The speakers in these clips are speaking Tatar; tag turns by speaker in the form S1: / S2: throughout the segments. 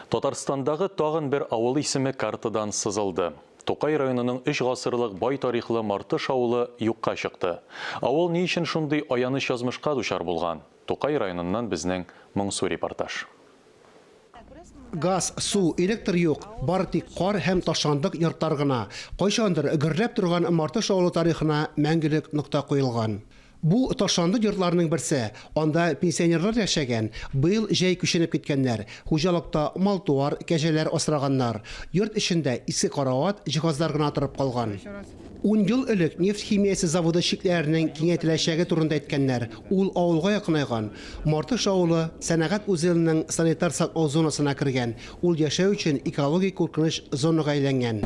S1: Татарстандагы тагын бер авыл исеме картадан сызылды. Тукай районының өч гасырлык бай тарихлы Мартыш авылы юкка чыкты. Авыл ни өчен шундый аяныч язмышка дучар булган? Тукай районыннан безнең моңсу репортаж.
S2: Газ, су, электр юк, бары тик кар һәм ташландык йортлар гына. Кайчандыр гөрләп торган Мартыш авылы тарихына мәңгелек нокта куелган. Бу ташландык йортларның берсе. Анда пенсионерлар яшәгән, быел җәй күченеп киткәннәр. Хуҗалыкта мал-туар, кәҗәләр асраганнар. Йорт эчендә иске карават, җиһазлар гына торып калган. Ун ел элек нефть химиясе заводы чикләренең киңәйтеләчәге турында әйткәннәр. Ул авылга якынайган. Мартыш авылы сәнәгать узелының санитар саклау зонасына кергән. Ул яшәү өчен экологик куркыныч зонага әйләнгән.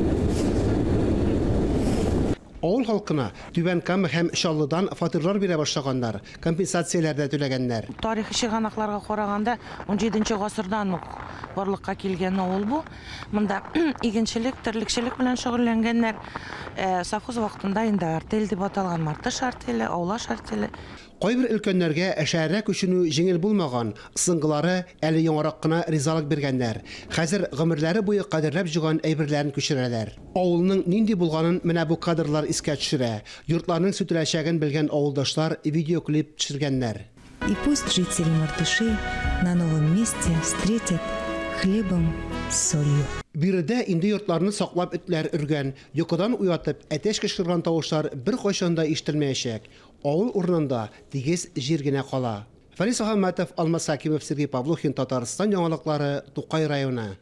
S2: Авыл халкына Түбән Кама һәм Чаллыдан фатирлар бирә башлаганнар, компенсацияләр дә түләгәннәр.
S3: Тарихи чыганакларга караганда, унҗиденче гасырдан ук барлыкка килгән авыл бу. Монда игенчелек, терлекчелек белән шөгыльләнгәннәр. Совхоз вакытында инде артель дип аталган Мартыш артеле, Аулаш артеле.
S2: Кайбер өлкәннәргә шәһәргә күченү җиңел булмаган, соңгылары әле яңарак кына ризалык биргәннәр. Хәзер гомерләре буе кадерләп җыйган әйберләрен күчерәләр. Авылның нинди булганын менә бу кадрлар искә төшерә. Йортларның сүтеләчәген белгән авылдашлар видеоклип төшергәннәр.
S4: И пусть жители Мартышей на новом месте встретят хлебом с солью.
S2: Биредә инде йортларны саклап этләр өргән, йокыдан уятып, әтәч кычкырган тавышлар беркайчан да ишетелмәячәк. Авыл урынында тигез җир генә кала. Фәнис Мөхәммәтов, Алмаз Хәкимов, Сергей Павлухин, Татарстан яңалыклары, Тукай районы.